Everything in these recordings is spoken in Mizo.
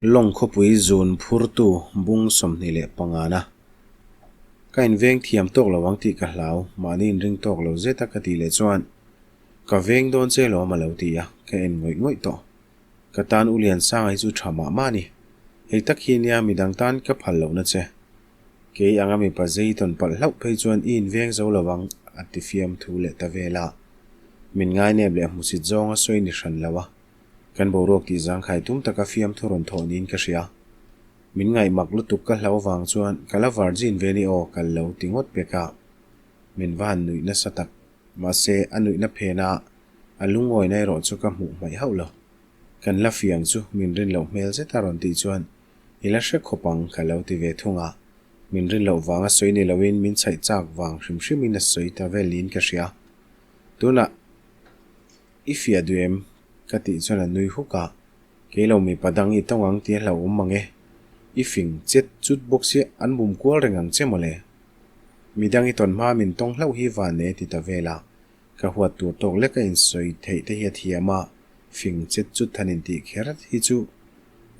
Lawng khawpui zun phurtu bung 25 na. Ka inveng thiam tawk lo ang tih ka hlau, mahni inring tawk lo zet a ka tih leh chuan ka veng dawn che lawm a lo ti a, ka en ngawih ngawih tawh. Ka tan U Liansanga hi chu tha mah mah a ni. Hei tak hi nia midang tan ka phal lohna che. Kei anga mipa zei tawn palh hlauh phei chuan i inveng zo lo ang a ti fiam thu leh ta vel a. Min ngainep leh hmusit zawnga sawi ni hran lo a. Kan boruak tih zangkhai tum taka fiamthu rawn thawh niin ka hria. Min ngaihmak lutuk ka hlau vang chuan ka la virgin ve ni aw kal lo ti ngawt pek a. Min va han nuih nasa tak. Mahse, a nuihna phena a lungawina erawh chu ka hmuh hmaih hauh lo. Kan la fiang chu min rin loh hmel zet a rawn tih chuan i la hre khawp ang ka lo ti ve thung a. Min rin loh vanga sawi ni loin min chhaih chak vang hrim hrimin a sawi ta vel niin ka hria. Tunah. I fiah duh em? Ka tih chuan a nui huk a, Kei lo mipa dang i tawng ang tih a hlauhawm mang e. I fing chet chut bawk sia an bum kual reng ang che mawle. Midang i tawn hma min tawng hlauh hi van e ti ta vel a, ka huat tur tawk lek a insawi theih te hi a thiam a, fing chet chut han intih kher hi chu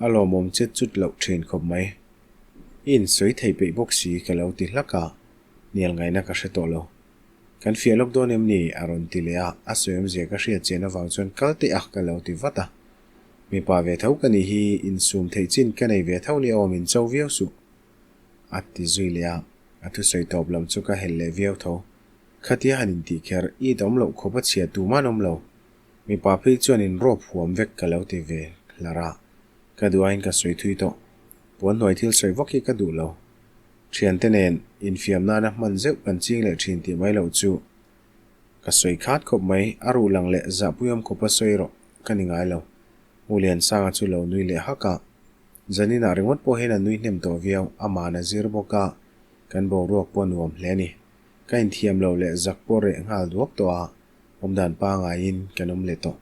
a lawmawm chet chut loh thin khawp mai. I insawi thei peih bawk si ka lo ti hlak a, hnial ngaihna ka hre tawh lo. Kan fiah lawk dawn em ni? a rawn ti leh a, a sawi awmzia ka hriat chian avang chuan kal teh a ka lo ti vat a. Mipa ve tho ka nih hi, insum theih chin ka nei ve tho nia aw min cho viau suh a ti zui leh a, a thusawi tawp lam chu ka helh leh viau tho. Khatia han intih kher it awm loh khawp a chhia tum an awm lo. Mipa phei chuan in rawp huam vek ka lo ti ve hlar a, ka duh aiin ka sawi thui tawh. Puan hnuai thil sawi vak hi ka duh lo. Thiante nen infiam nana hman zeuh kan ching leh thin tih mai loh chu ka sawi khat khawp mai, a ruh lang leh zahpuiawm khawpa sawi rawh ka ni ngai lo. U Liansanga chu lo nui leh hak a, Zaninah ringawt pawh hian a nui hnem tawh viau, ama'n a zir bawk a, kan boruak pawh a nuam hle a ni. Ka inthiam loh leh zak pawh reh nghal duak tawh a, awmdan pangaiin kan awm leh tawh.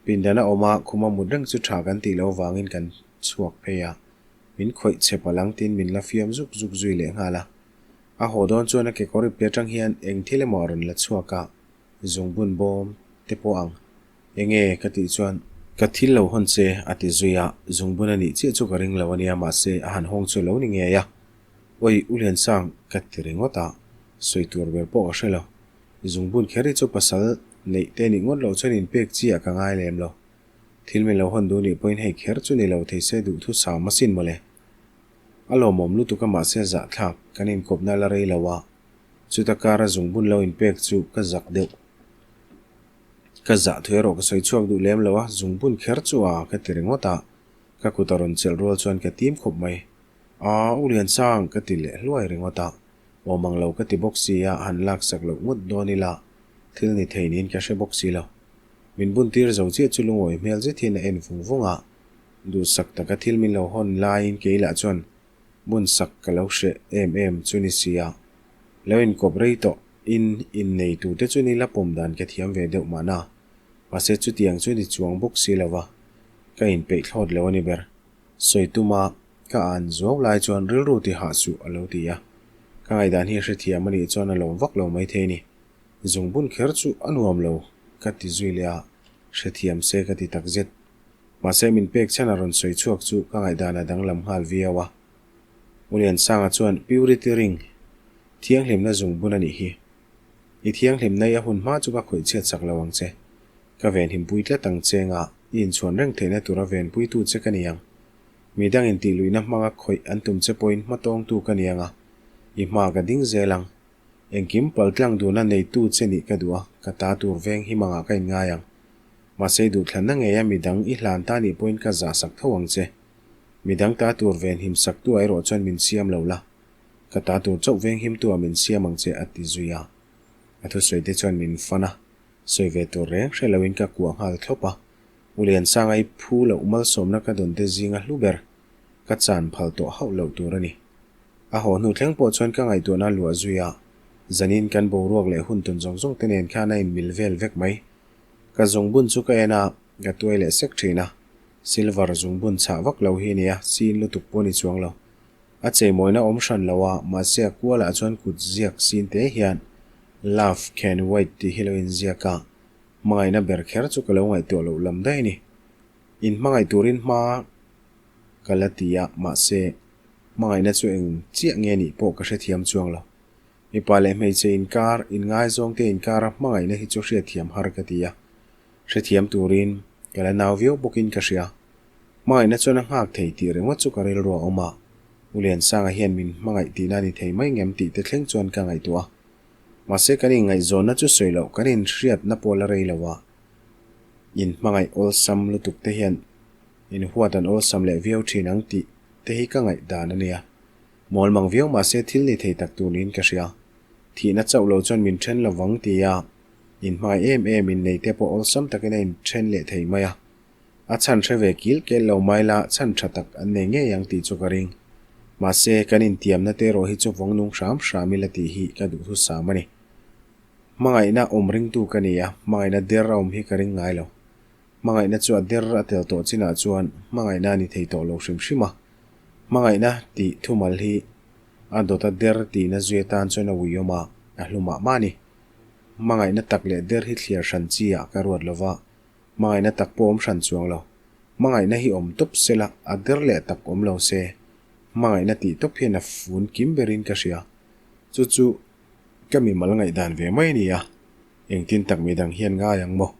Pindana awma khuma mut reng chu tha kan tih loh avangin kan chhuak phei a, Min khawih chhe palh ang tiin min la fiam zuk zuk zui leh nghal a. A haw dawn chuan a kekawr ipte atang hian eng thil emaw a rawn la chhuak a, zungbun bawm te pawh ang. Enge ka tih chuan ka thil lo hawn che a ti zui a, zungbun a nih chiah chu ka ring lo a nia mahse a han hawng chu lo ni ngei a. Awi U Liansang ka ti ringawt a, sawi tur ber pawh ka hre lo. Zungbun kher hi chu pasal neih te nih ngawt loh chuan inpek chiah ka ngai lem lo. Thil min lo hawn duh nih pawhin hei kher chu ni lo thei se duh thu sam asin mawle. A lawmawm lutuk a mahse zahthlak kan inkawpna la rei lo a, chuta kara zungbun lo inpek chu ka zak deuh. Ka zah thu erawh ka sawi chhuak duh lem lo a, zungbun kher chu a ka ti ringawt a, ka kut a rawn chelh rual chuan ka tim khawp mai. Aa U Liansang ka ti leh hluai ringawt a, awm ang lo ka ti bawk si a, han laksak loh ngawt dawn ila thil ni thei niin ka hre bawk si lo. Min bun tir zo chiah chu lungawi hmel zet hian a en vung vung a, duhsak taka thil min lo hawn laiin kei lah chuan bun sak ka lo hreh em em chu ni si a, lo inkawp rei tawh in innei turte chu ni la pawm dan ka thiam ve deuh mahna, mahse chutiang chu ni chuang bawk si lo va, ka inpeih thlawt lo a ni ber. Sawi tuma ka an zuau lai chuan rilru ti hah suh a lo ti a, ka ngaihdan hi a hrethiam a nih chuan a lawm vak lo maithei a ni. Zungbun kher chu a nuam lo ka ti zui leh a, hrethiam se ka ti tak zet. Mahse min pek chhan a rawn sawi chhuak chu ka ngaihdan a danglam nghal viau a. U Liansanga chuan Purity Ring, thianghlimna zungbun a nih hi. I thianghlimna i a hun hma chu ka khawih chhiat sak lo ang che. Ka venhimpui tlat ang che nga i inchhuan reng theihna tura venpuitu che ka ni ang. Mi dangin tihluihna hmanga khawih an tum che pawhin hmatawngtu ka ni ang a, i hma ka ding zel ang. Engkim paltlang duhna neitu che nih ka duh a, ka ta tur veng hi mangah ka inngai ang. Mahse i duhthlanna ngeia midang i hlan ta nih pawhin ka zah sak tho ang che. Midang ta tur venhim saktu ah erawh chuan min siam lo la, ka ta tur chauh venghimtu ah min siam ang che a ti zui a. A thusawi te chuan min fan a, sawi ve tur reng hre loin ka kuah nghal thlawp a. U Liansanga i phu loh malsawmna ka dawn te zinga hlu ber ka chan phal tawh hauh loh tur a ni. A haw hnu thleng pawh chuan ka ngaihtuahna luah zui a, zanin kan boruak leh hun tawn zawng zawng te nen khan a inmil vel vek mai. Ka zungbun chu ka en a, ka tuai leh sek thin a. Silver zungbun chhah vak lo hi a nia, sin lutuk pawh a ni chuang lo. A cheimawina awm hran lo a, mahse a kualah chuan kut ziak sin te hian Love can wait tih hi lo inziak a, hmangaihna ber kher chu ka lo ngaihtuah loh lam daih a ni. Inhmangaih turin hma. Ka la ti a, mahse, hmangaihna chu eng chiah nge nih pawh ka hrethiam chuang lo. Mipa leh hmeichhe inkar, inngaizawngte inkara hmangaihna hi chu hriatthiam har ka ti a. Hrethiam turin ka la nau viau bawkin ka hria. Hmangaihna chuan a nghak thei tih ringawt chu ka rilru a awm a, U Liansanga hian min hmangaih tihna a ni thei mai ngem tih te thleng chuan ka ngaihtuah a. Mahse kan inngaihzawnna chu sawi loh kan inhriatna pawh la rei lo a, inhmangaih awlsam lutuk te hian inhuat an awlsam leh viau thin ang tih te hi ka ngaihdan a nia. Mawlmang viau mahse thil ni thei tak tur niin ka hria. Thihna chauh lo chuan min then lovang ti a, inhmangaih em em innei te pawh awlsam takin a inthen leh thei mai a. A chhan hre ve kil kel lo mai la chhan tha tak an nei ngei ang tih chu ka ring. Mahse, kan intiamna te erawh hi chu vawng nung hram hram ila tih hi ka duhthusam a ni. Hmangaihna awm ringtu ka ni a, hmangaihna der a awm hi ka ring ngai lo. Hmangaihna chu a der a tel tawh chinah chuan hmangaihna a ni thei tawh lo hrim hrim a. Hmangaihna tih thumal hi a dawt a der tihna zui atan chuan a uiawm a, a hlu mah mah a ni. Hmangaihna tak leh der hi thliar hran chi ah ka ruat lova, Hmangaihna tak pawh awm hran chuang lo. Hmangaihna hi awm tawp se la, a der leh tak awm lo se. Hmangaihna tih tawp hian a fun kim berin ka hria. Chu chu ka mimal ngaihdan ve mai a ni a, engtin tak midang hian ngai ang maw?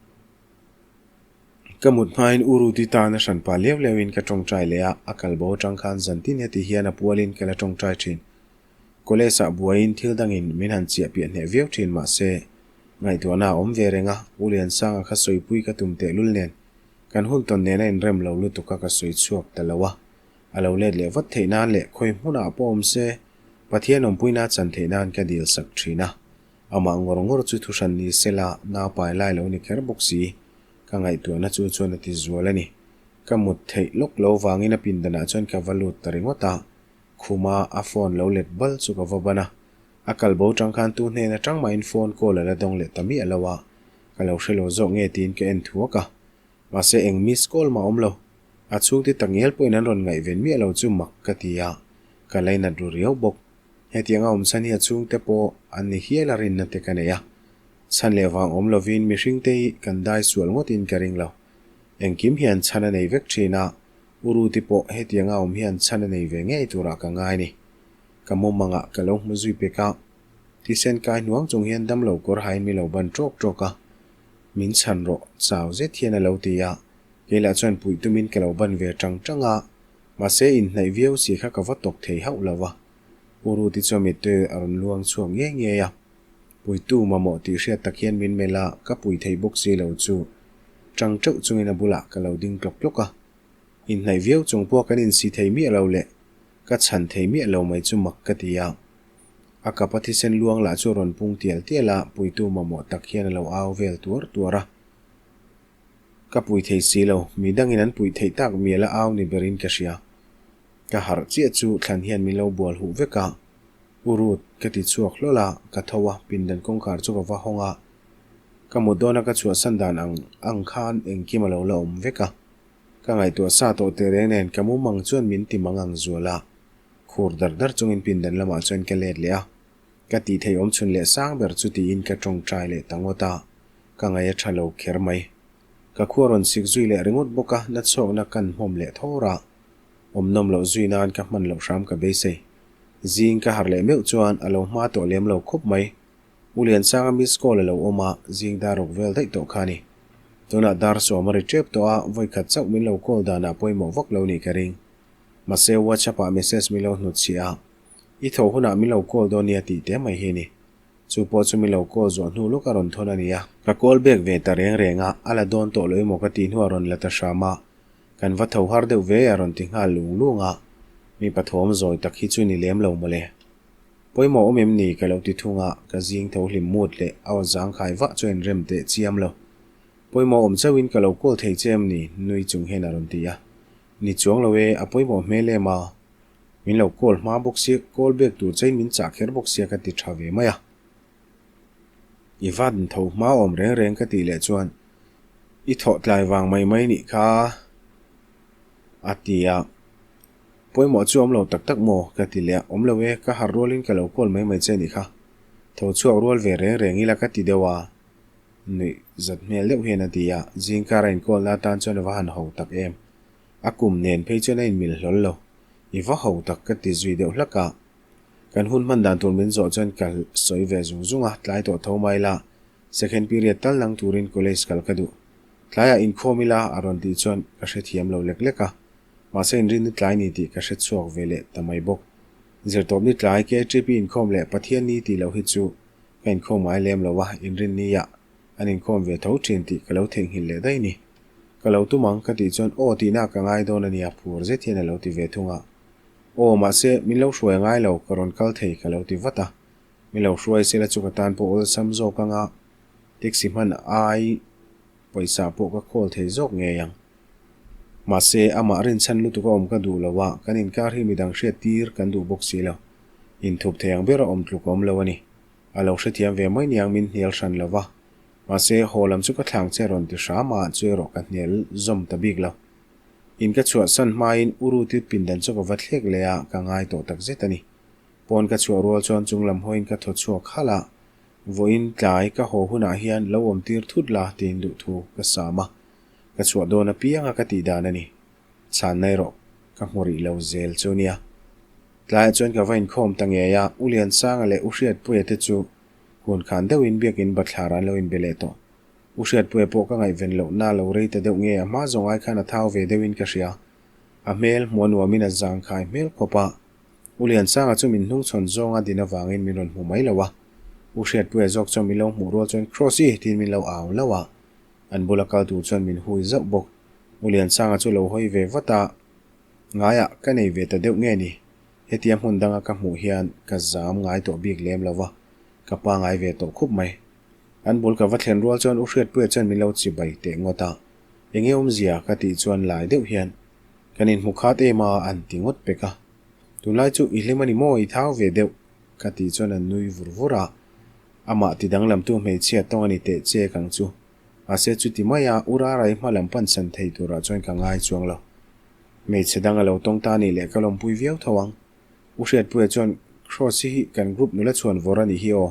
Ka mut hmain U Ruti tan a hran pah liau liauin ka tawngtai leh a, a kalbo atang khan zantin heti hian a pualin ka la tawngtai thin. College ah buaiin thil dangin min han chiah piah hneh viau thin mahse, ngaihtuahna a awm ve reng a, U Liansanga kha sawipui ka tum tehlul nen kan hun tawn nena inrem lo lutuk a ka sawi chhuak ta lo a, a lo let leh vat theih nan leh khawi hmunah pawh awm se Pathian awmpuina chan theih nan ka dil sak thin a, amah ngawr ngawr chu thuhran ni sela naupai lai lo ni kher bawk si, ka ngaihtuahna chu chuan a ti zual a ni. Ka mut theih lawk lo vangin a pindanah chuan ka va lut ta ringawt a, Khuma a phone lo let bal chu ka va ban a, a kal bo tang khan tu hnen atang mahin phone call a la dawng leh ta miah lo a, ka lo hre lo zawk nge tiin ka en thuak a. Mahse eng miss call mah awm lo. A chhungte takngial pawhin an rawn ngaihven miah lo chu mak ka ti a, ka lainat ru riau bawk. Hetiang a awm chhan hi a chhungte pawh an ni hial a rinna te ka nei a. Chhan leh vang awm lovin mihringte hi kan dai sual ngawtin ka ring lo. Engkim hian chhan a nei vek thin a, U Ruti pawh hetianga awm hian chhan a nei ve ngei turah ka ngai ni. Ka mumangah ka lo hmu zui pek a, thisen kai hnuang chung hian damlo kawr hain mi lo ban ṭawk ṭawk a, min chhan rawh chau zet hian a lo ti a, kei lah chuan puih tumin ka lo ban ve ṭang ṭang a, mahse inhnaih viau si kha ka va tawk thei hauh lo va. U Ruti chuan mittui a rawn luang chhuak ngei ngei a, puitu mamawh tih hriat tak hian min melh a, ka pui thei bawk si lo chu ṭang ṭeuh chungin a bulah ka lo ding tlawk tlawk a. Inhnaih viau chung pawh kan insi thei miah lo leh ka chhan thei miah lo mai chu mak ka ti a. A kap a thisen luang lah chu a rawn pung tial tial a, puitu mamawh tak hian a lo au vel tuar tuar a. Ka pui thei si lo, mi dangin an puih theih tak mial a au ni berin ka hria. Ka harh chiah chu thlan hian min lo bual huh vek a. U Ruth, ka ti chhuak hlawl a, ka tho a, pindan kawngkhar chu ka va hawng a. Ka mut dawna ka chhuahsan dan ang ang khan engkim a lo la awm vek a. Ka ngaihtuah sa tawh teh reng nen ka mumang chuan min ti mang ang zual a, khur dar dar chungin pindan lamah chuan ka let leh a. Ka tih theih awm chhun leh sang ber chu tiin ka tawngtai leh ta ngawt a, ka ngaih a tha lo kher mai. Ka khua rawn sik zui leh ringawt bawk a, na chhuakna kan hmawm leh thawr a, awm nawm loh zui nan ka hman loh hram ka beisei. Zing ka harh leh meuh chuan a lo hma tawh lem lo khawp mai. U Liansanga miss call a lo awm a, zing dar ruk vel daih tawh kha a ni. Tunah dar sawm a ri tep tawh a, vawikhat chauh min lo call danah pawimawh vak lo nih ka ring. Mahse WhatsApp ah message min lo hnut chhiah a, I tho hunah min lo call dawn nia tih te mai hi a ni. Chu pawh chu min lo call zawh hnu lawk a rawn thawn a ni a. Ka call back ve ta reng reng a, a la dawn tawh lo emaw ka tih hnuah rawn la ta hram a, kan va tho har deuh ve a rawn ti nghal lung lung a, mi pathawm zawi tak hi chu ni lem lo mawle. Pawimawh awm em ni ka lo ti thung a, ka zing tho hlim mut leh a aw zangkhai vah chu en rem teh chiam lo. Pawimawh awm chauhin ka lo call thei che em ni? nui chung hian a rawn ti a. Ni chuang lo e, a pawimawh hmel em a. Min lo call hma bawk sia, call back tur chein min chah kher bawk sia ka ti tha ve mai a. I van tho hma awm reng reng ka tih leh chuan i thawh tlai vang mai mai nih kha a ti a. Pawimawh chu awm lo tak tak maw? ka ti leh a, awm lo e, ka harh rualin ka lo call mai mai che nih kha. Tho chhuak rual ve reng reng ila ka ti deuh a, nuih zat hmel deuh hian a ti a, zingkar a inkawl na atan chuan a va han ho tak em. A kum nen phei chuan a inmil hlawl lo. I va ho tak ka ti zui deuh hlak a. Kan hun hman dan tur min zawh chuan ka sawi ve zung zung a, tlai tawh tho mai la, second period tal nang turin college kal ka duh. Tlaiah inkhawm ila a rawn tih chuan ka hrethiam lo lek lek a. Mahse inrin ni tlai ni tih ka hre chhuak ve leh ta mai bawk. Zirtawp ni tlai KTP inkhawm leh Pathian ni tih loh hi chu ka inkhawm ngai lem lo a, inrin niah an inkhawm ve tho thin tih ka lo theihnghilh leh daih ni. Ka lo tum ang ka tih chuan aw tihna ka ngai dawn a nia phur zet hian a lo ti ve thung a. Aw mahse min lo hruai a ngai lo ka rawn kal thei ka lo ti vat a. Min lo hruai sela chu ka tan pawh awlsam zawk anga taxi hman ai pawisa pawh ka khawl thei zawk ngei ang. Mahse amah rinchhan lutuk a awm ka duh lo a, kan inkar hi midang hriat tir kan duh bawk si lo. Inthup thei ang ber a awm tluk a awm lo a ni. A lo hrethiam ve mai niang min hnial hran lo va. Mahse, haw lam chu ka thlang che rawn ti hram a, chu erawh ka hnial zawm ta bik lo. In ka chhuahsan hmain U Ruth-i pindan chu ka va thlek leh a, ka ngai tawh tak zet a ni. Pawn ka chhuah rual chuan chung lam hawiin ka thaw chhuak halh a, Vawiin tlai ka haw hunah hian lo awm tir thut la tiin duhthu ka sam a, ka chhuah dawn apianga ka tih dan a ni. Chhanna erawh ka hmu rih lo zel chu nia. Tlaiah chuan ka va inkhawm ta ngei a, U Liansanga leh U Hriatpuia te chu hun khan deuhin biakin bathlar an lo inbe leh tawh. U Hriatpuia pawh ka ngaihven lohna lo rei ta deuh nge a hma zawng ai khan a thau ve deuhin ka hria. A hmel hmuh a nuamin a zangkhai hmel khawp a. U Liansanga chu min hnungchhawn zawnga din avangin min rawn hmu mai lo a. U Hriatpuia zawk chuan min lo hmuh rual chuan Cross-i tiin min lo au lo a. An bula kal tur chuan min hui zauh bawk. U Liansanga chu lo hawi ve vat a. Ngaiah ka nei ve ta deuh nge ni? Hetia hmun danga ka hmuh hian ka zam ngai tawh bik lem lo va, ka pa ngai ve tawh khup mai. An bul ka va thlen rual chuan U Hriatpuia chuan min lo chi bai teh ngawt a. Enge awmzia ka tih chuan lai deuh hian kan inhmu khat em a an ti ngawt pek a. Tunlai chu i hlim a ni maw i thau ve deuh ka tih chuan an nui vur vur a. Amah ti danglamtu hmeichhia tawng a ni teh chek ang chu. Mahse chuti maia U Rarai hma lam pansan thei turah chuan ka ngai chuang lo. Hmeichhe dang a lo tawng ta nih leh ka lawmpui viau tho ang. U Hriatpuia chuan Cross hi kan group nula chhuan vawr a nih hi aw.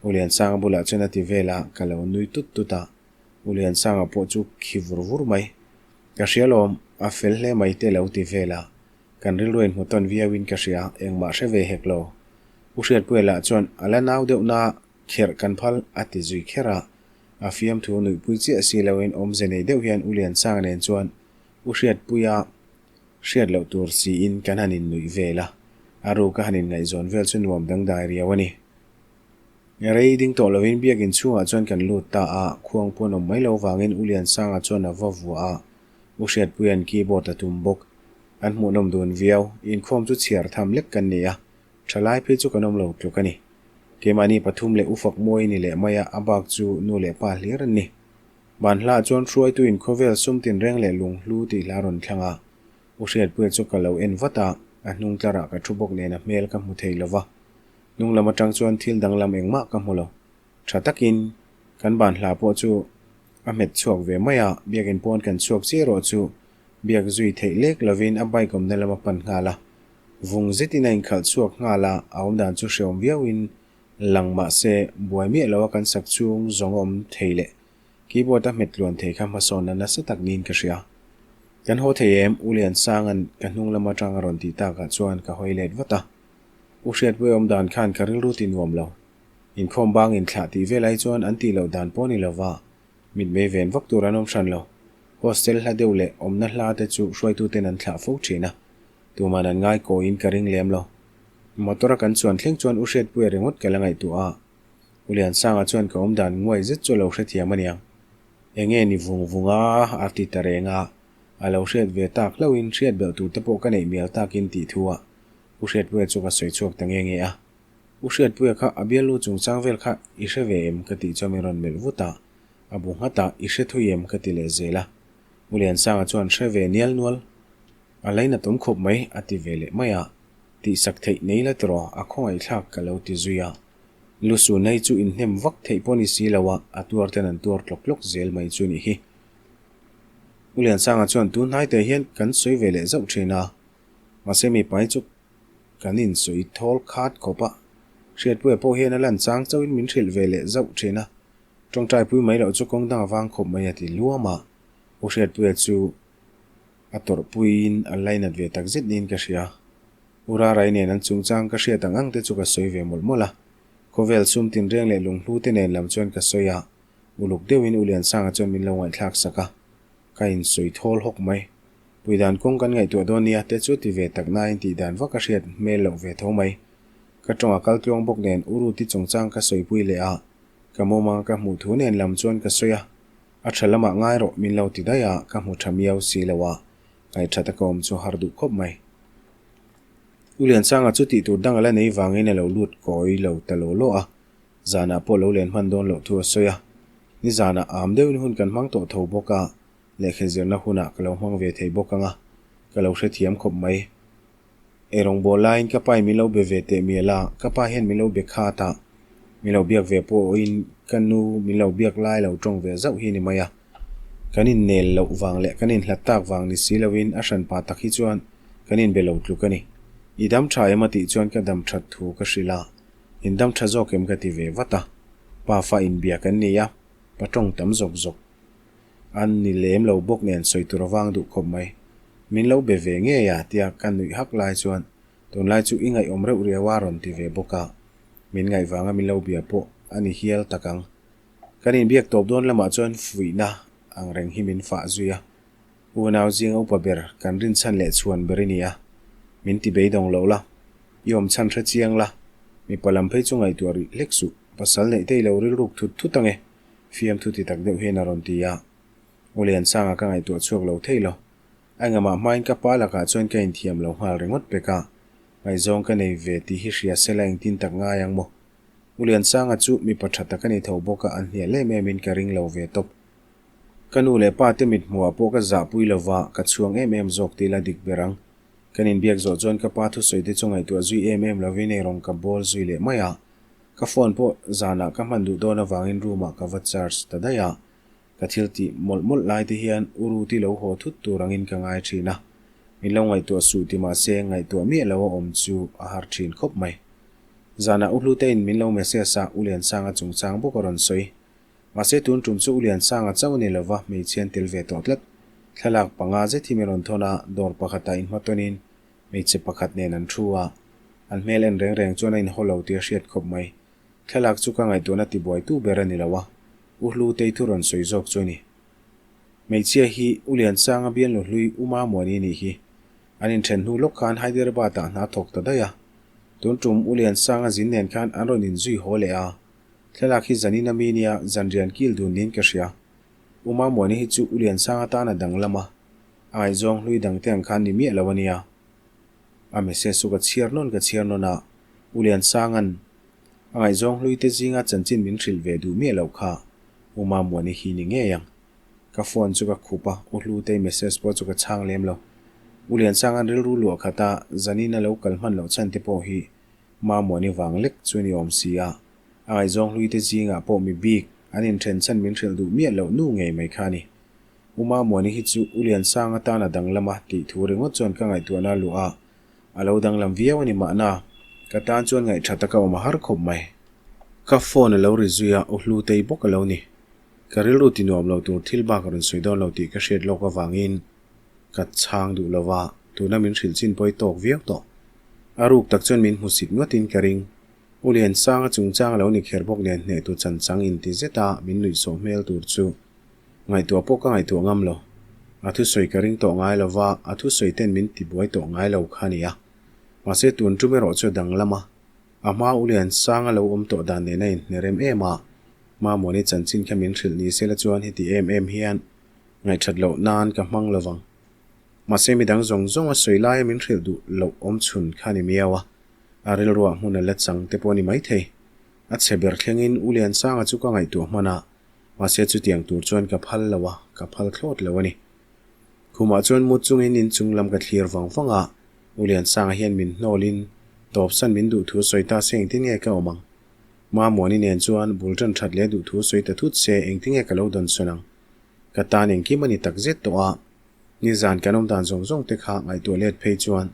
U Liansanga bulah chuan a ti vel a, ka lo nui tut tut a. U Liansanga pawh chu khi vur vur mai. Ka hria lawm, a fel hle mai te lo ti vel a. Kan rilru inhmu tawn viauin ka hria, engmah hre ve hek lo. U Hriatpuia lah chuan a la nau deuh na kherh kan phal a ti zui kher a. A fiamthu nuihpui chiah si loin awmze nei deuh hian U Liansanga nen chuan U Hriatpuia hriat loh tur siin kan han innuih vel a, a ruk a han inngaihzawn vel chu nuam dangdai riau a ni. Rei ding tawh lovin biakin chhungah chuan kan lut ta a, khuang pawn awm mai lo vangin U Liansanga chuan a va vuah a, U Hriatpuia'n keyboard a tum bawk. An hmuhnawm dun viau, inkhawm chu chhiar tham lek kan ni a, thalai phei chu kan awm lo tluk a ni. Keimahni pathum leh U Fakmawi ni leh mai a, a bak chu nu leh pa hlir an ni. Ban hla chuan hruaituin khawvel sum tinreng leh lunghlu tih hla rawn thlang a, U Hriatpuia chu ka lo en vat a, a hnung tlarah ka thu bawk nen a hmel ka hmu thei lo va. Hnung lam atang chuan thil danglam engmah ka hmu lo. Tha takin kan ban hla pawh chu a hmet chhuak ve mai a, biakin pawn kan chhuak chiah erawh chu biak zui theih lek lovin a bike awmna lam a pan nghal a. Vung zetin a inkhalh chhuak nghal a, a awmdan chu hreawm viauin Lang mahse, buai miah loa kan sak chung zawng a awm thei leh keyboard a hmet tluan thei kha hmasawnna nasa tak niin ka hria. Kan haw thei em? U Liansanga'n ka hnung lam atang a rawn tih takah chuan ka hawi let vat a. U Hriatpuia awm dan khan ka rilru ti nuam lo. Inkhawm bang inthlah tih vel ai chuan an tih loh dan pawh ni lova mitmei ven vak tur an awm hran lo. Hostel hla deuh leh awmna hla te chu hruaituten an thlah fo thin a. Tuman an ngai kawiin ka ring lem lo. Motor a kan chuan thleng chuan U Hriatpuia ringawt ka la ngaihtuah a. U Liansanga chuan ka awmdan nguai zet chu a lo hrethiam a niang. Enge ni vung vung a, a ti ta reng a. A lo hriat ve tak hlauhin hriat belh tur te pawh ka neih mial takin tih thu a U Hriatpuia chu ka sawi chhuak ta nge nge a. U Hriatpuia kha a bialnu chungchang vel kha i hre ve em ka tih chuan min rawn melh vut a. A bu nghat a, i hre thui em ka ti leh zel a. U Liansanga chuan hre ve nial nual. A lainat awm khawp mai, a ti ve leh mai a. Tihsak theih nei la tiraw, a khawngaihthlak ka lo ti zui a. Lusu nei chu inhnem vak theih pawh ni si lo a, a tuar ten an tuar tlawk tlawk zel mai chu nih hi. U Liansanga chuan tun hnaite hian kan sawi ve leh zauh thin a, mahse mipa hi chu kan insawi thawl khat khawp a. Hriatpuia pawh hian a lan chang chauhin min hrilh ve leh zauh thin a, tawngtaipui mai loh chu kawng dang a vang khawp mai a ti luam a. U Hriatpuia chu. A tawrhpuiin a lainat ve tak zet niin ka hria. U Rarai nen an chungchang ka hriat ang ang te chu ka sawi ve mawlh mawlh a. Khawvel sum tinreng leh lunghlu te nen lam chuan ka sawi a, uluk deuhin U Liansanga chuan min lo ngaihthlak sak a. Ka insawi thawl hawk mai. Puidan kawng kan ngaihtuah dawn nia te chu ti ve tak nain tihdan vak a hriat hmel loh ve tho mai. Ka tawng a kal tluang bawk nen U Ruti chungchang ka sawipui leh a, ka mumanga ka hmuh thu nen lam chuan ka sawi a, a tha lamah ngai rawh min lo ti daih a, ka hmu tha miau si lo a, ngaihthata ka awm chu har duh khawp mai. U Liansanga chu tih tur dang a la nei vangin a lo lut kawi lo ta law law a, zanah pawh lo len hman dawn loh thu a sawi a. Nizanah am deuhin hun kan hmang tawh tho bawk a, lehkha zirna hunah ka lo hmang ve thei bawk ang a, ka lo hrethiam khawp mai. Ei rawngbâwl laiin ka pain min lo be ve teh mial a, ka pa hian min lo be khat a, min lo biak ve pawhin ka nu min lo biak lai lo tawng ve zauh hi ni mai a. Kan innel loh vang leh kan inhlat tak vang ni si loin a hranpa tak hi chuan kan inbe lo tluk a ni. I dam tha em a tih chuan ka dam that thu ka hrilh a, in dam tha zawk em ka ti ve vat a. Pa fa inbia kan ni a, pa tawng tam zawk zawk. An ni lem lo bawk nen sawi tur a vang duh khawp mai. Min lo be ve ngei a tia ka nuih hak lai chuan tunlai chu i ngaihawm reuh riau a rawn ti ve bawk a. Min ngaih vanga min lo bia pawh a ni hial tak ang. Kan inbiak tawp dawn lamah chuan fuihna ang reng hi min fah zui a. Unau zinga upa ber kan rinchhan leh chhuan ber i ni a. Min ti beidawng lo la. I awm chhan hre chiang la. Mipa lam phei chu ngaihtuah rih hlek suh. Pasal neih te i lo rilruk thut thut ang e. Fiamthu ti tak deuh hian a rawn ti a. U Liansanga ka ngaihtuah chhuak lo thei lo. A engamah hmain ka pa lakah chuan ka inthiam lo nghal ringawt pek a. Ngaihzawng ka nei ve tih hi hria sela engtin tak ngai ang maw? U Liansanga chu mipa tha tak a ni tho bawk a, an hnial em emin ka ring lo ve tawp. Ka nu leh pa te mithmuhah pawh ka zahpui lo va, ka chhuang em em zawk tih la dik ber ang. Kan inbiak zawh chuan ka pa thusawi te chu ngaihtuah zui em em lovin eirawng ka bawl zui leh mai a. Ka phone pawh zanah ka hman duh dawn avangin room ah ka va charge ta daih a, ka thil tih mawlh mawlh lai te hian u Ruti lo haw thut tur angin ka ngai thin a, min lo ngaihtuah suh ti mahse ngaihtuah miah lo a awm chu a har thin khawp mai. Zanah u Hlutein min lo message a, u Liansanga chungchang bawk a rawn sawi. Mahse tun tum chu u Liansanga chauh a ni lova hmeichhia an tel ve tawh tlat. Thlalak panga zet hi min rawn thawn a, dawr pakhatah inhmatawnin Hmeichhe pakhat nen an thu a, an hmel en reng reng chuan a inhaw lo tih a hriat khawp mai. Thlalak chu ka ngaihtuahna tibuaitu ber a ni lo a, U Hlutei thu rawn sawi zawk chu a ni. Hmeichhia hi U Liansanga bialnu hlui U Mamuani nih hi. An inthen hnu lawk khan Hyderabad-ah hna thawk ta daih a. Tun tum U Liansanga zin nen khan an rawn inzui haw leh a. Thlalak hi zanin a mi nia zanrian kil dun niin ka hria. U Mamuani hi chu U Liansanga tan a danglam a. A ngaihzawng hlui dangte ang khan ni miah lo a nia. A message chu ka chhiar nawn ka chhiar nawn a, U Liansanga'n a ngaihzawng hlui te zinga chanchin min hrilh ve duh miah loh kha U Mamuani hi ni ngei ang. Ka phone chu ka khup a, U Hlutei message pawh chu ka chhang lem lo. U Liansanga'n rilru luah khat a, zanin a lo kal hman loh chhan te pawh hi Mamuani vang lek chu ni awm si a, a ngaihzawng hlui te zingah pawh mi bik an inthen chhan min hrilh duh miah loh nu ngei mai kha a ni. U Mamuani hi chu U Liansang atan a danglam a tih thu ringawt chuan ka ngaihtuahna a luh a, a lo danglam viau a ni mahna, ka tan chuan ngaihṭha taka awm a har khawp mai. Ka phone a lo ri zui a, U Hlutei bawk a lo ni. Ka rilru ti nuam lo tur thil bak a rawn sawi dawn lo tih ka hriat lawk avangin ka chhang duh lo va, tuna min hrilh chin pawh i tawk viau tawh. A ruk tak chuan min hmusit ngawtin ka ring. U Liansanga chungchang a lo ni kher bawk nen hnehtu chanchang inti zeta min nuihsawh hmel tur chu Ngaihtuah pawh ka ngaihtuah ngam lo. A thusawi ka ring tawh ngai lo va, a thusawi ten min tibuai tawh ngai lo kha a ni a. Mahse tun tum erawh chu a danglam a. A hma u Liansanga lo awm tawh dan nen a inhne rem em a. Mamuani chanchin kha min hrilh ni sela chuan heti em em hian ngaihthat loh nan ka hmang lo vang. Mahse midang zawng zawng a sawi laia min hrilh duh loh awm chhun kha a ni miau a. A rilruah hmun a la chang te pawh a ni maithei. A chhe ber thlengin u Liansanga chu ka ngaihtuah hman a. Mahse chutiang tur chuan ka phal lo a, ka phal thlawt lo a ni. Khumah chuan mut chungin inchung lam ka thlir vang vang a, U Liansanga hian min hnawlin tawpsan min duh thu sawi ta se engtin nge ka awm ang? Mamuani nen chuan bul tan that leh duh thu sawi ta thut se engtin nge ka lo dawn sawn ang? Ka tan engkim a ni tak zet tawh a, nizan kan awm dan zawng zawng te kha ngaihtuah let phei chuan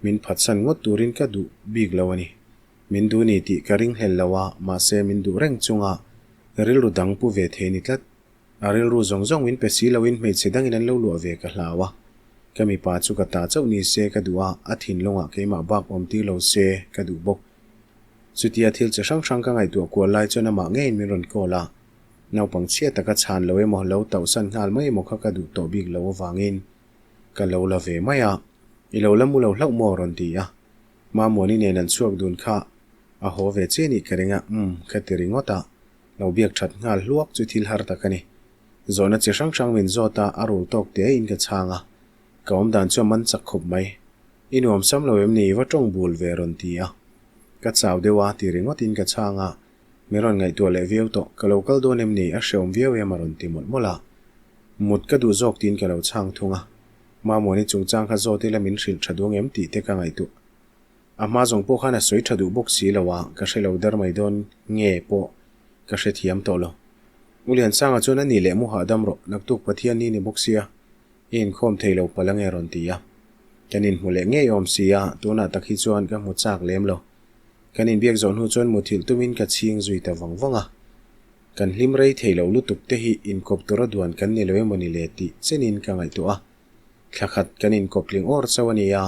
min phatsan ngawt turin ka duh bik lo a ni. Min duh ni tih ka ringhlel lo a, mahse min duh reng chunga rilru dang pu ve thei ni tlat. A rilru zawng zawng min pe si loin hmeichhe dangin an lo luah ve ka hlau a. Ka mipa chu ka ta chauh ni se ka duh a, a thinlungah keimah bak awm tir lo se ka duh bawk. Chutia thil chi hrang hrang ka ngaihtuah kual lai chuan amah ngeiin min rawn call a. Naupang chhia taka chhan lo emaw lo tauhsan nghal mai emaw kha ka duh tawh bik lo avangin ka lo la ve mai a. I lo la mu lo hlauh maw? rawn ti a. Mamuani nen an chhuak dun kha a haw ve che nih ka ring a, umm ka ti ringawt a. Lo biak that nghal hluak chu thil har tak a ni. Zawhna chi hrang hrang min zawt a, a rul tawk te in ka chhang a. Ka awm dan chu a man chak khawp mai. I nuam sam lo em ni? I va tawng bul ve rawn ti a. Ka chau deuh a ti ringawt in ka chhang a. Min rawn ngaihtuah leh viau tawh. Ka lo kal dawn em ni? A hreawm viau em a rawn ti mawlh mawlh a. Mut ka duh zawk tiin ka lo chhang thung a. Mamuani chungchang kha zawt ila min hrilh tha duang em tih te ka ngaihtuah. A hma zawng pawh khan a sawi tha duh bawk si lo a, ka hre lo der mai dawn nge pawh ka hre thiam tawh lo. U Liansanga chuan a nih leh mu hahdam rawh, naktuk Pathian ni ni bawk sia, i inkhawm thei lo palh ange rawn ti a. Kan inhmu leh ngei awm si a, tunah tak hi chuan ka hmu chak lem lo. Kan inbiak zawh hnu chuan muthilh tumin ka chhing zui ta vang vang a. Kan hlim rei thei lo lutuk te hi inkawp tura duan kan ni lo emaw ni le tih chenin ka ngaihtuah a. Thla khat kan inkawp tling awr chauh a ni a,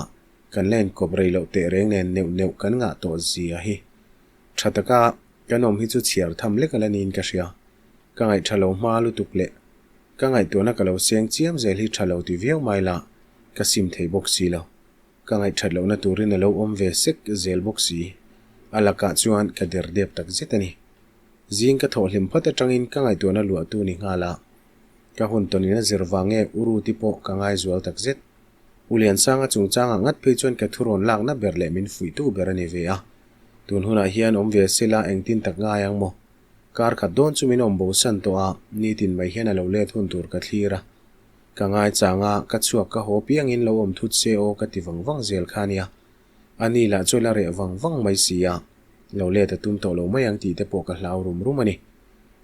Kan la inkawp rei loh teh reng nen neuh neuh kan ngah tawh zia hi. Tha taka kan awm hi chu chhiar tham lek a la niin ka hria. Ka ngaih tha lo hma lutuk leh ka ngaihtuahna ka lo seng chiam zel hi tha lo ti viau mai la ka sim thei bawk si lo. Ka ngaih that lohna turin a lo awm ve sek zel bawk si. A lakah chuan ka der dep tak zet a ni. Zing ka thawh hlim phawt atangin ka ngaihtuahna luahtu ni nghal a. Ka hun tawnin a zir vang nge u Ruti pawh ka ngaizual tak zet. U Liansanga chungchangah ngat phei chuan ka thurawn lakna ber leh min fuihtu ber a ni ve a. Tun hunah hian awm ve sela engtin tak ngai ang maw? Kar khat dawn chu min awm bosan tawh a, nitin mai hian a lo let hun tur ka thlir a. Ka ngaichang a, ka chhuak ka haw piangin lo awm thut se aw ka ti vang vang zel kha nia. A ni lah chu la reh vang vang mai si a, lo let a tum tawh lo mai ang tih te pawh ka hlau rum rum a ni.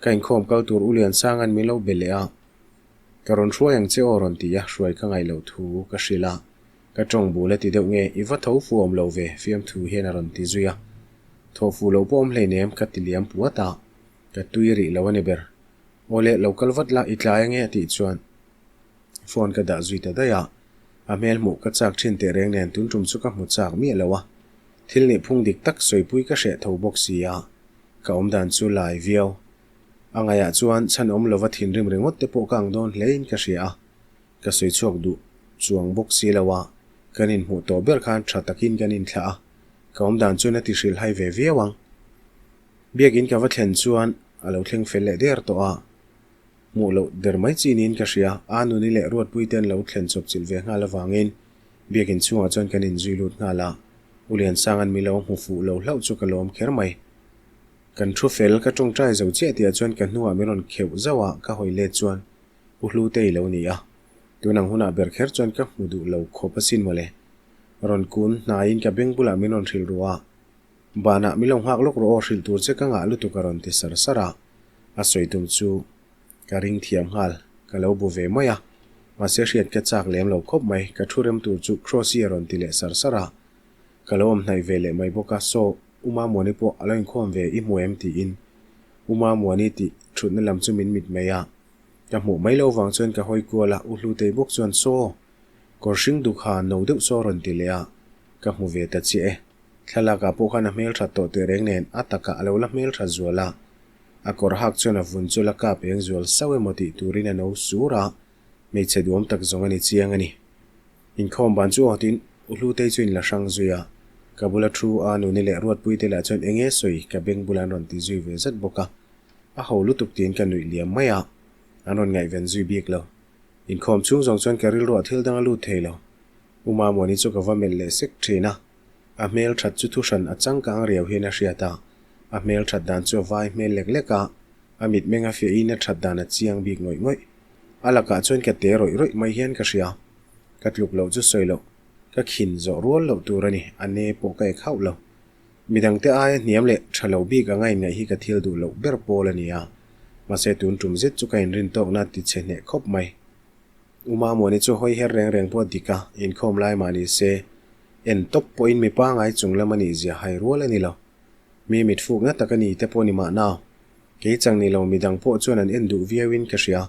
Ka inkhawm kal tur U Liansanga'n min lo be leh a. Ka rawn hruai ang che aw rawn ti a, hruai ka ngaih loh thu ka hrilh a. Ka tawng bul a ti deuh nge, i va tho fu awm lo ve, fiamthu hian a rawn ti zui a. Thaw fu loh pawh awm hleinem, ka ti liam puat a, ka tui rih lo a ni ber. Aw le, lo kal vat la, i tlai ange a tih chuan phone ka dah zui ta daih a. A hmel hmuh ka chak thin teh reng nen tun tum chu ka hmu chak miah lo a. Thil nih phung dik tak sawipui ka hreh tho bawk si a, ka awmdan chu lai viau. A ngaihah chuan chhan awm lova thinrim ringawt te pawh ka ang dawn hlein ka hria a, ka sawi chhuak duh chuang bawk si lo a, kan inhmuh tawh ber khan tha takin kan inthlah a, ka awmdan chuan a ti hrilhhai ve viau ang. Biakin ka va thlen chuan a lo thleng fel leh der tawh a, hmuh loh der mai chi niin ka hria, a nuni leh Ruatpui te an lo thlen chawp chilh ve nghal avangin biakin chhungah chuan kan inzui lut nghal a, U Liansanga'n mi lo hmu fuh lo hlauh chu ka lawm kher mai. Kan thu fel ka tawngtai zo chiah tihah chuan ka hnuah min rawn kheuh zauh a, ka hawi let chuan U Hlutei lo ni a. Tun ang hunah ber kher chuan ka hmu duh lo khawp asin mawle. Rawn kun hnaiin ka beng bulah min rawn hrilh ruh a, Banah min lo nghak lawk rawh aw hrilh tur che ka ngah lutuk a rawn ti sar sar a. A sawi tum chu ka ring thiam nghal, ka lo bu ve mai a. Mahse hriat ka chak lem lo khawp mai, ka thu rem tur chu Crossy a rawn ti leh sar sar a. Ka lo awm hnaih ve leh mai bawk a, Saw, U Mamuani pawh a lo inkhawm ve i hmu em? tiin U Mamuani tih thutna lam chu min mit mai a. Ka hmuh mai loh vang chuan ka hawi kual a, U Hlutei bawk chuan, Saw, kawr hring duk ha no deuh saw rawn ti leh a, ka hmu ve ta chiah e. Thlalakah pawh khan a hmelthat tawh teh reng nen a takah a lo la hmelthat zual a, a kawr hak chuan a vun chu la kap eng zual sauh emaw tih turin a no sur a, hmeichhe duam tak zawng a ni chiang a ni. Inkhawm ban chu awtin U Hlutei chu in la hrang zui a, ka bula thu a nuni leh Ruatpuite lah chuan eng nge sawi ka beng bulah an rawn ti zui ve zat bawk a, a ho lutuk tiin ka nuih liam mai a, an rawn ngaihven zui bik lo. Inkhawm chhung zawng chuan ka rilruah thil dang a lut thei lo. U Mamuani chu ka va melh leh sek thin a, a hmel that chu thuhran a changkang riau hian a hriat a, a hmel that dan chu a vai hmel lek lek a, a mitmeng a fiahin a that dan a chiang bik ngawih ngawih. A lakah chuan ka te rawih rawih mai hian ka hria. Ka tluk loh chu sawi loh, ka khin zawh rual loh tur a ni, a ne pawh ka ek hauh lo. Midangte aia hniam leh tha lo bik anga inngaih hi ka thil duh loh ber pawl a ni a, mahse tun tum zet chu ka inrin tawkna ti chhe hneh khawp mai. U Mamuani chu hawi her reng reng pawh a dik a, inkhawm lai mah ni se, en tawp pawhin mi pangai chung lam a nih zia hai rual a ni lo. Mi mitfukna tak a ni te pawh ni mahna, kei chang ni lo midang pawh chuan an en duh viauin ka hria.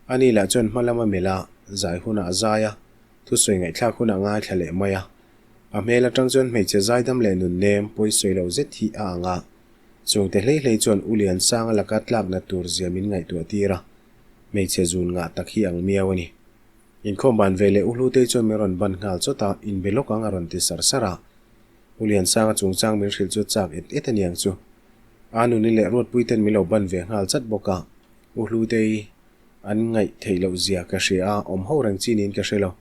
Ani lah chuan hma lama melh a, zai hunah a zai a. Thusawi ngaihthlak hunah ngaithla leh mai a. A hmel atang chuan hmeichhe zaidam leh nun nem pawisawi lo zet hi a ang a. Chungte hlei hlei chuan U Liansanga laka tlakna tur zia min ngaihtuah tir a, hmeichhe zun ngah tak hi ang miau a ni. Inkhawm ban ve leh U Hlutei chuan min rawn ban nghal chawt a, inbe lawk ang a rawn ti sar sar a. U Liansanga chungchang min hrilh chu chak et et a niang chu. A nuni leh Ruatpui ten min lo ban ve nghal chat bawk a, U Hlutei an ngaih theih loh zia ka hria a, awm ho reng chi niin ka hre lo.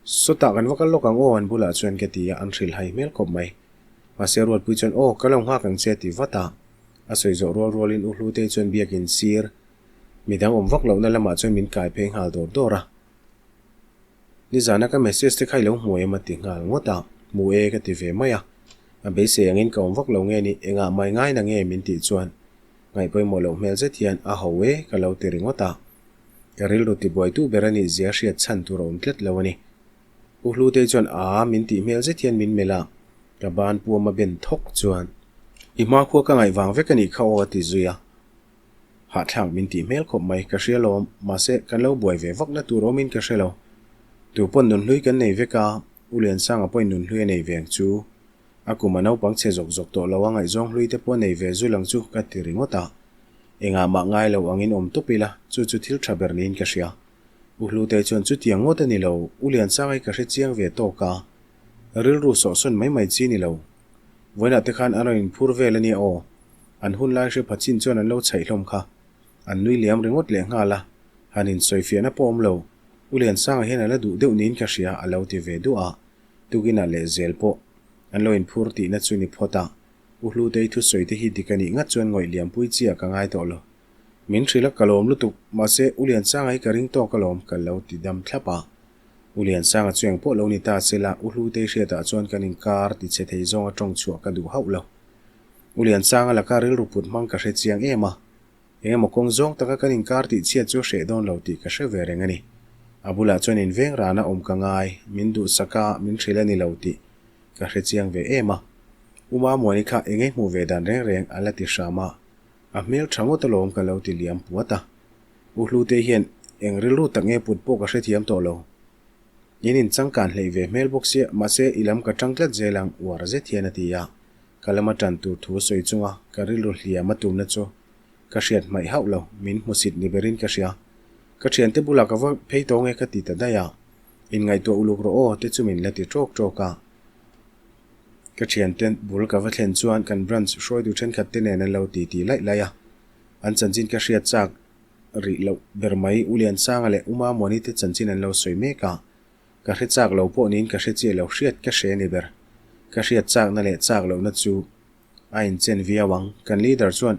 Sawtah kan va kal lawk ang aw an bulah chuan ka ti a, an hrilh hai hmel khawp mai. Mahse Ruatpui chuan aw ka lo nghak ang che a ti vat a, a sawi zawh rual rualin U Hlutei chuan biakin sir midang awm vak lohna lamah chuan min kai phei nghal dawr dawr a. Nizana ka message te kha i lo hmu em a ti nghal ngawt a, hmu e ka ti ve mai a. A beisei angin ka awm vak lo nge ni, engah mai ngai na nge min tih chuan ngaih pawimawh loh hmel zet hian a ho e ka lo ti ringawt a. Ka rilru tibuaitu ber a nih zia hriat chhan tur a awm tlat lo a ni. Pu Hlutei chuan aa min tih hmel zet hian min melh a, ka ban puam a ben thawk chuan i hmakhua ka ngaih vang vek a nih kha aw a ti zui a. Hahthlak min tih hmel khawp mai, ka hria lawm, mahse kan lo buai ve vakna tur awmin ka hre lo. Tu pawn nunhlui kan nei vek a, U Liansanga pawhin nunhlui a nei ve ang chu. A kum a naupang chhe zawk zawk tawh lo a ngaihzawng hlui te pawh a nei ve zul ang chu ka ti ringawt a. Engah mah ngai lo angin awm tawp ila, chu chu thil tha ber niin ka hria. U Hlutei chuan chutiang ngawt a ni lo, U Liansanga hi ka hre chiang ve tawk a, rilru sawhsawn mai mai chi ni lo. Vawiinah te khan an rawn inphur vel a nia aw. An hun lai hre pha chin chuan an lo chhaih hlawm kha. An nui liam ringawt leh nghal a, han insawifiahna pawh awm lo. U Liansanga hian a la duh deuh niin ka hria a lo ti ve duah a. Tukinah leh zel pawh an lo inphur tihna chu ni phawt a. U Hlutei thusawi te hi dik a nih ngat chuan ngawih liampui chiah ka ngai tawh lo. Min hrilh a ka lawm lutuk, mahse U Liansanga hi ka ring tawk alawm ka lo ti dam thlap a. U Liansanga chu engpawh lo ni ta se la, U Hlutei hriatah chuan kan inkar ti chhe thei zawnga tawng chhuah ka duh hauh lo. U Liansanga laka rilru put hmang ka hre chiang em a, engemaw kawng zawng taka kan inkar tih chhiat chu hreh dawn lo tih ka hre ve reng a ni. A bulah chuan inveng rana awm ka ngai, min duhsak a, min hrilh a ni lo tih ka hre chiang ve em a. U Mamuani kha engei hmuh ve dan reng reng a la ti hram a, a hmel tha ngawt alawm ka lo ti liam puat a. U Hlute hian eng rilru tak nge put pawh ka hrethiam tawh lo. In inchangkan hleih ve hmel bawk sia, mahse i lam ka tang tlat zel ang uar zet hian a ti a. Ka lama tan tur thu sawi chunga ka rilru hliam a tumna chu ka hriat hmaih hauh lo, min hmusit ni berin ka hria. Ka thiante bulah ka va phei tawng e ka ti ta daih a, inngaihtuah uluk rawh aw te chu min la ti tawk tawk a. Ka thiante bul ka va thlen chuan kan branch hruaitu thenkhat te nen an lo ti ti laih laih a, an chanchin ka hriat chak rih loh ber mai U Liansanga leh U Mamuani te chanchin an lo sawi mek a. Ka hre chak lo pawh niin ka hre chiah lo hriat ka hre ni ber. Ka hriat chakna leh chak lohna chu a inchen viau ang. Kan leader chuan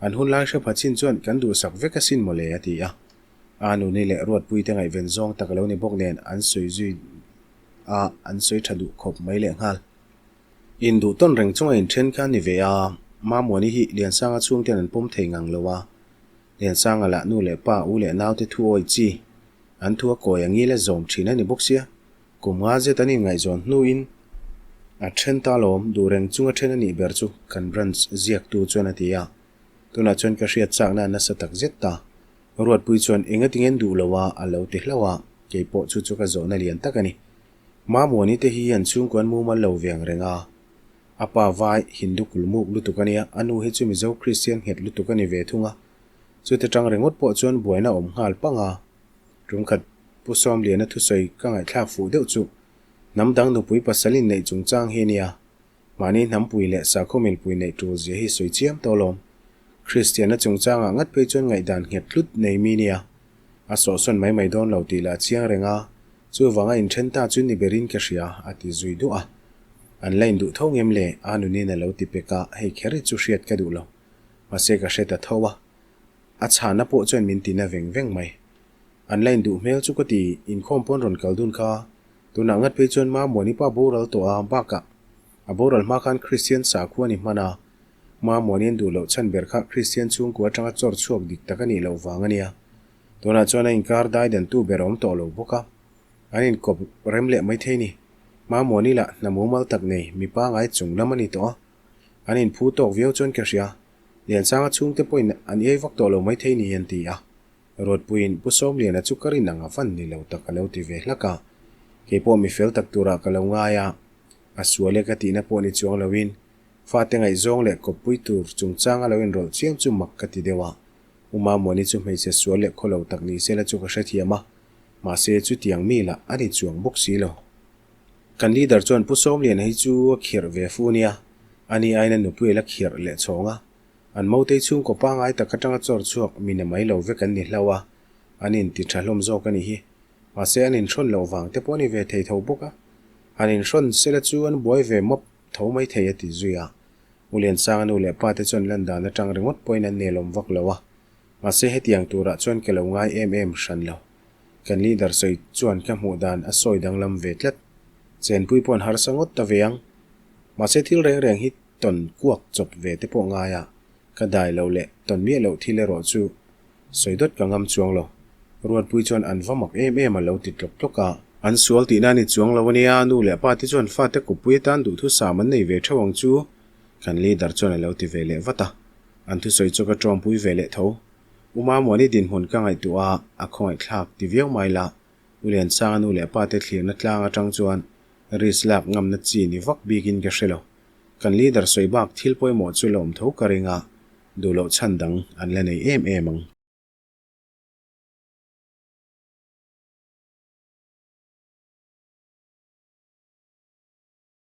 an hun lai hre pha chin chuan kan duhsak vek asin mawle a ti a. A nuni leh Ruatpui te ngaihven zawng tak lo ni bawk nen an sawi zui a, an sawi tha duh khawp mai lehnghal. Induh tawn reng chunga inthen kha ni ve a, Mamuani hi Liansanga chhungten an pawm thei ngang lo a. Liansanga lah nu leh pa, u leh naute thu awih chi An thu a kawi a ngil a zawm thin a ni bawk sia. Kum nga zet an inngaihzawn hnuin a then ta lawm, duh reng chunga then a nih ber chu kan branch ziaktu chuan a ti a. Tunah chuan ka hriat chakna a nasa tak zet ta. Ruatpui chuan enga tinge duh lo a a lo ti hlauh a, kei pawh chu chu ka zawhna lian tak a ni. Mamuani te hi an chhungkaw an mumal lo ve ang reng a. A pa vai Hindu kulmuk lutuk a nia, a nu hi chu Mizo Kristian nghet lutuk a ni ve thung a. Chute tang ringawt pawh chuan buaina a awm nghal pang a. Tumkhat Pu Sawmliana thusawi ka ngaihthlak fuh deuh chu hnam dang nupui pasal inneih chungchang hi a nia. Mahni hnampui leh sakhaw milpui neih tul zia hi sawi chiam tawh alawm. Kristianna chungchangah ngat phei chuan ngaihdan nghet tlut nei mi nia. A sawhsawn mai mai dawn lo tih lah chiang reng a, chuvanga inthen ta chu ni berin ka hria a ti zui duh a. An la induh tho ngem le? A nunin a lo ti pek a, hei kher hi chu hriat ka duh lo. Mahse ka hre ta tho a, a chhana pawh chuan min ti na veng veng mai. An la induh hmel chu ka ti, inkhawm pawn rawn kal dun kha. Tunah ngat phei chuan Mamuani pa boral tawh a, bakah a boral hma khan Kristian sakhua ni hman a, Mamuani an duh loh chhan ber kha Kristian chhungkua atanga chawr chhuak dik tak a nih loh vang a nia. Tunah chuan a inkar dai dantu ber a awm tawh lo bawk a, an inkawp rem leh mai thei ni. Mamuani lah hna mumal tak nei, mipa ngai chung lam a ni tawh a. An inphu tawk viau chuan ka hria. Liansanga chhungte pawhin an iai vak tawh lo maithei ni an ti a. Ruatpuiin Pu Sawmliana chu ka rin ang a van ni lo tak a lo ti ve hlak a. Kei pawh mi fel tak turah ka lo ngai a, a sual e ka tihna pawh ni chuang loin fate ngaihzawng leh kawppui tur chungchanga lo inrawlh chiam chu mak ka ti deuh a. U Mamuani chu hmeichhe sual leh khawlo tak ni sela chu ka hrethiam a, mahse chutiang mi lah a ni chuang bawk si lo. Kan leader chuan Pu Sawmliana hi chu a khirh ve fu nia, ani aiin a nupui a la khirh leh chhawng a. An motei chhungkaw pangngai tak atanga chawr chhuak mi na mai lo vek an ni hlauh a, an inti tha hlawm zawk a nih hi. Mahse an inhrawn loh vang te pawh a ni ve thei tho bawk a, han inhrawn sela chu an buai ve mawp tho mai thei a ti zui a. U Liansanga nu leh pa te chuan lan dan atang ringawt pawhin an nelawm vak lo a, mahse hetiang turah chuan ka lo ngai em em hran lo. Kan leader sawi chuan ka hmuh dan a sawi danglam ve tlat. Chenpui pawh an harsa ngawt ta ve ang. Mahse thil reng reng hi tawn kuak chawp ve te pawh ngai a, ka dai lo leh tawn miah loh thil erawh chu sawi dawt ka ngam chuang lo. Ruatpui chuan an va mak em em a lo ti tlawk tlawk a. An sual tihna a ni chuang lo a nia, nu leh pa te chuan fate kuppui atan duhthusam an nei ve theuh ang chu, kan leader chuan a lo ti ve leh vat a. An thusawi chu ka tawngpui ve leh tho. U Mamuani dinhmun ka ngaihtuah a, a khawngaihthlak ti viau mai la. U Liansanga nu leh pa te thlirna tlang atang chuan risk lak ngamna chi ni vak bikin ka hre lo. Kan leader sawi bak thil pawimawh chu la awm tho ka ring a, duh loh chhan dang an la nei em em ang.